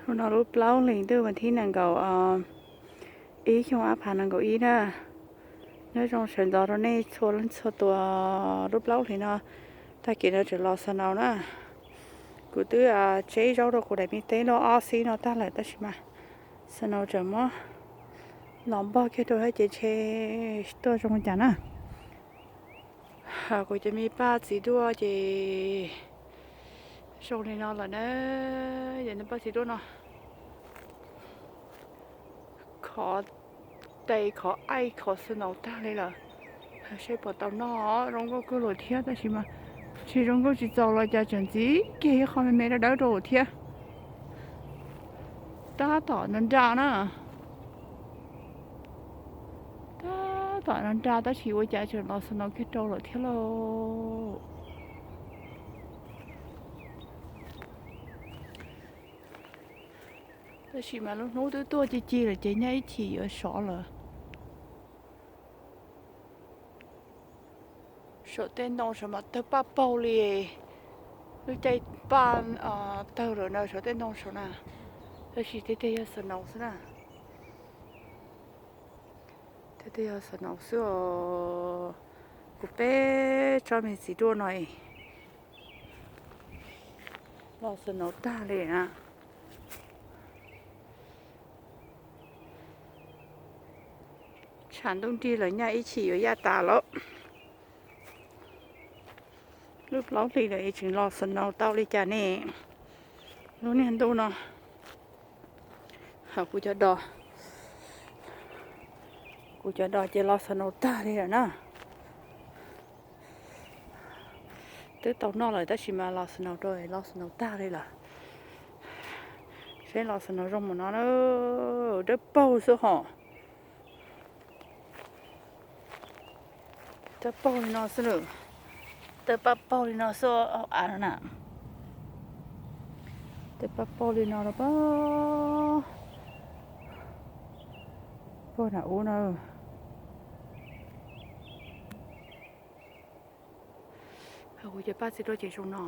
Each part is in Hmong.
Hnub no lub plaub hlis ntuj vas thib nees nkaum ib xyoo ob phav nees nkaum ib na. Nyob zoo sawv ntxov rau nej txhua leej txhua tus. Lub plaub hlis no tag kis no tseem los snow na. Kuv twb tseb zaub rau kuv daim me teb lub ob xib no tag lawm tab sis mas snow tseem muab los npog kiag rau thiab ces ntshe tuaj zoo cas na. Kuv cov me paj txiv duaj ces zoo li no lawm na. Yog nej paj txiv duaj no khov tes khov aim khov snow tag li lawm. Saib puas tau noj, zoo nkauj kawg lawm thiab tab sis mas tsis zoo nkauj tsis txaus los cas tseem ntxiv kiag ib qho me me dawb dawb rau thiab. Tab tom nra nra na. Tab tom nra nra tab sis ua cas tseem los snow kiag rau lawm thiab lauj. Tab sis mas lub hnub twb tuaj ci ci lawm ces nyaj ib chim yuav sov lawm. Saum tej ntoo saum mas tawg paj paug li. Lub caij paj tawg lawm na saum tej ntoo saum na. Tab sis tiag tiag yog snow xwb na. Tiag tiag yog snow xwb os. Kuv peb tsob me txiv duaj no los snow tag li na. Tshav ntuj nrig lawm nyaj ib chim yuav yaj tas lawm. Lub plaub hlis lawm es tseem los snow tau li cas ne? Lub niag ntuj no, kuv cov dos, kuv cov dos ces los snow tag li lawm na. Twb tau noj lawm tab sis mas los snow rau, los snow tag li lawm. Seb los snow zoo mus no na. Dawb paug xwb hos. Tawg paug li no xwb lawm. Tawg paj paug li no xwb av no na. Tawg paj paug li no los paj paug na ub na. Kuv cov paj txiv duaj ces zoo no.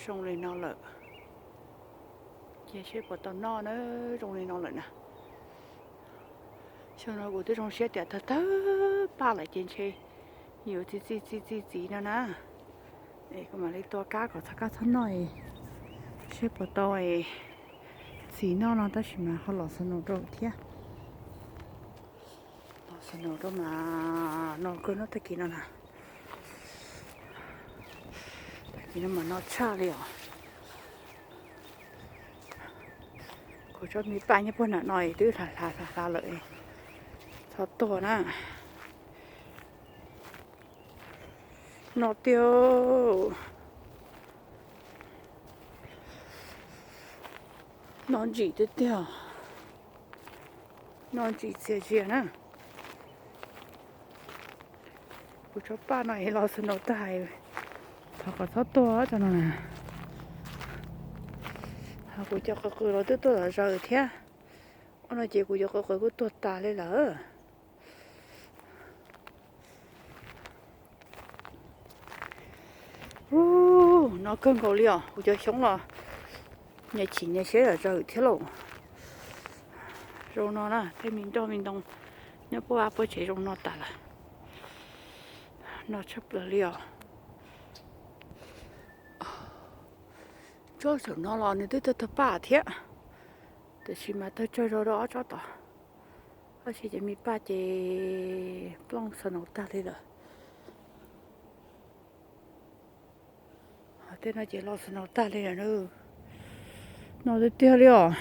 Zoo li no lawm. Ces seb puas tau noj na, zoo li no lawm na. Xyoo no kuv twb zoo siab tias tawg tawg paj lawm ces ntshe yuav txi txi txi txi txiv no na. Es kuv mam li tua kab kom txhob kab txhob noj, seb puas tau txiv noj no tab sis mas ho los snow rau thiab. Los snow rau mas no kawg no tag kis no na. Tag kis no mas no tshaj li os. Kuv tsob me paj nyob puag nram no twb hla hla hla hla lawm, txhob tuag na. No tiag, no ntsim tiag tiag, no ntsim txias zias na. Kuv tsob paj no es los snow tag, thov kom txhob tuag tso no na. Kuv cov qw qws los twb tuaj zom zaws thiab. Ua no ces kuv cov qw qws kuj tuag tas li lawm. Ub, no kawg nkaus li os, kuv cov xyoob los nyias chim nyias siab zom zaws thiab lauj. Zoo no na, tej me nroj me ntoo nyob puag vaj puag tsev zoo no tas lawm. No tshaj plaws li os. Tsob saum no los nws twb tawg tawg paj thiab, tiam sis mas tawg tsawg zog rau ob tsob tod. Tab sis ces me paj ces plooj snow tag li lawm. Tej no ces los snow tag li lawm na. No tiag tiag li os.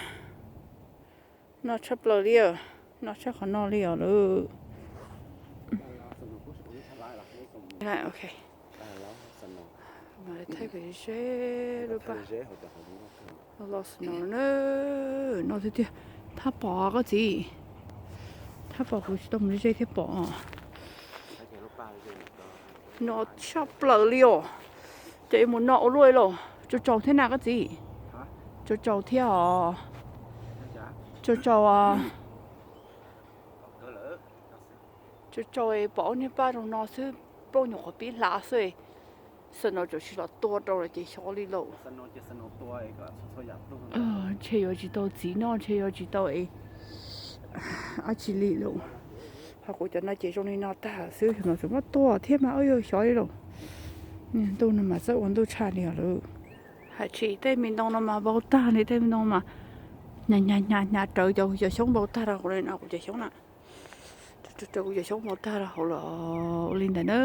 No tshaj plaws li os. No tshaj qhov no li os lawm. Thaij pem ze lub paj. Los snow na. No tiag tiag. Thaj pom koj txiv. Thaj pom, kuv tsis tau mus ze thiaj pom. No tshaj plaws li os. Ces mus no ua luaj li los tsaus tsaus thiab na koj txiv. Tsaus tsaus thiab os. Tsaus tsaus, tsaus tsaus pom ob niag paj zoo no xwb, plooj nyuam qhuav pib hlav xwb. Snow tseem tsis los tua rau lawm ces xyov li lauj. Ntshe yuav tsis tau txiv noj, ntshe yuav tsis tau es dab tsi li lauj. Ho kuv cov no ces zoo li no tag xwb, xyov no tseem muab tua thiab mas, ua yog xyov li lauj. Ntuj no mas txawj ua ntuj tshaj li os lawm. Hais tsis tej me ntoo no mas npau tag li, tej me ntoo mas hnyav hnyav hnyav hnyav raws cov kuv cov xyoob npau tag rau hauv li no, kuv cov xyoob na. Raws kuv cov xyoob npau tag rau hauv los ua li ntawd na.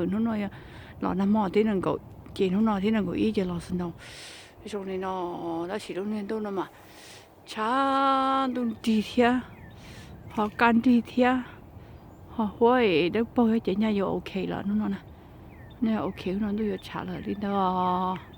Hnub no los nag hmo thib nees nkaum, ces hnub no thib nees nkaum ib ces los snow zoo li no. Tab sis lub niag ntuj no mas tshav ntuj nrig thiab, ho kaj nrig thiab, ho huab es dawb paug thiab ces nyaj yuav ok lawm hnub no na. Nyaj yuav ok, hnub no ntuj yuav tshav lawm li ntawd.